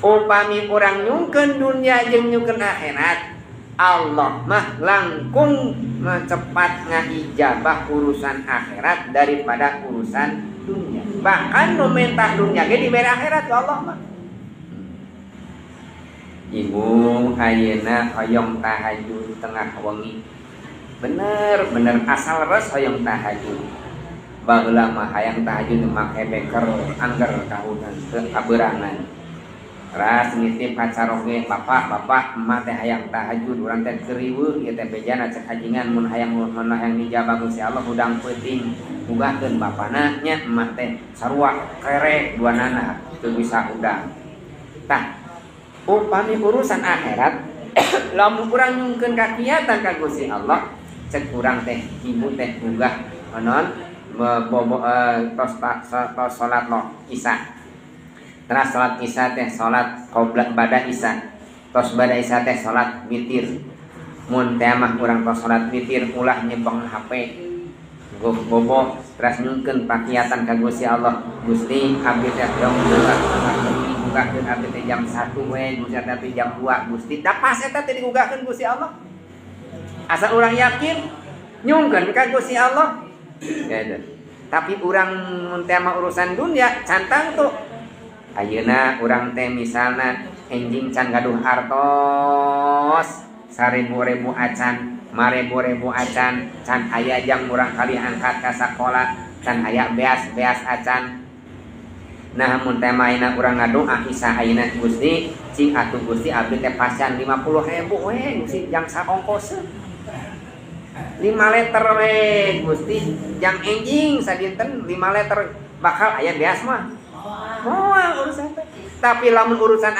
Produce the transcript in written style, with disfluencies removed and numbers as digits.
Upami urang nyungkeun dunia jeung nyungkeun akhirat, Allah mah langkung cepat ngaijabah urusan akhirat daripada urusan dunia. Bahkan nu mentah dunia ge dibere akhirat ku Allah mah. Ibu ayeuna hoyong tahajud tengah wengi, bener bener asal res hoyong tahajud. Baheula mah hayang tahajud make beker, angger kahunan kabeurangan. Ras nitip kacaroge, "Bapak, bapak, emak teh hayang tahajud, urang teh keriweuh ieu teh." Bejana cek hajingan, mun hayang dijabah Gusti Allah hudang peuting, ugahkeun bapana nya. Emak teh sarua kerek dua nana teu bisa hudang. Tah, upami urusan akhirat, lamun urang nyungkeun kakiatan ka Gusti Allah, cek urang teh, ibu teh ugah naon, bobo, tos tos salat lo Isya. Terus salat Isya teh salat qobla bada Isya. Tos bada Isya teh salat witir. Mun teh mah urang tos salat witir ulah nyebeng HP. Bobo terus nyungkeun pakiatan ka Gusti Allah. "Gusti, abdi teh hoyong gugahkeun abdi teh jam 1 we, Gusti, abdi jam 2, Gusti." Da pas eta teh digugahkeun Gusti Allah. Asal urang yakin nyungkeun ka Gusti Allah. Ya, tapi urang mun teh mah urusan dunia cantang tuh. Ayeuna urang teh misalna enjing can gaduh artos 1000 ribu acan, 5000 ribu acan, can aya jang murang kali angkat ka sakola, can aya beas beas acan. Nah, mun teh ayeuna urang ngadoa Isya ayeuna, "Gusti, cing atuh Gusti, abdi teh pasihan 50.000 we, Gusti, jang saongkoseun 5 liter we, Gusti, jang enjing sadinten 5 liter bakal aya beas mah." Moal urusan teh. Tapi lamun urusan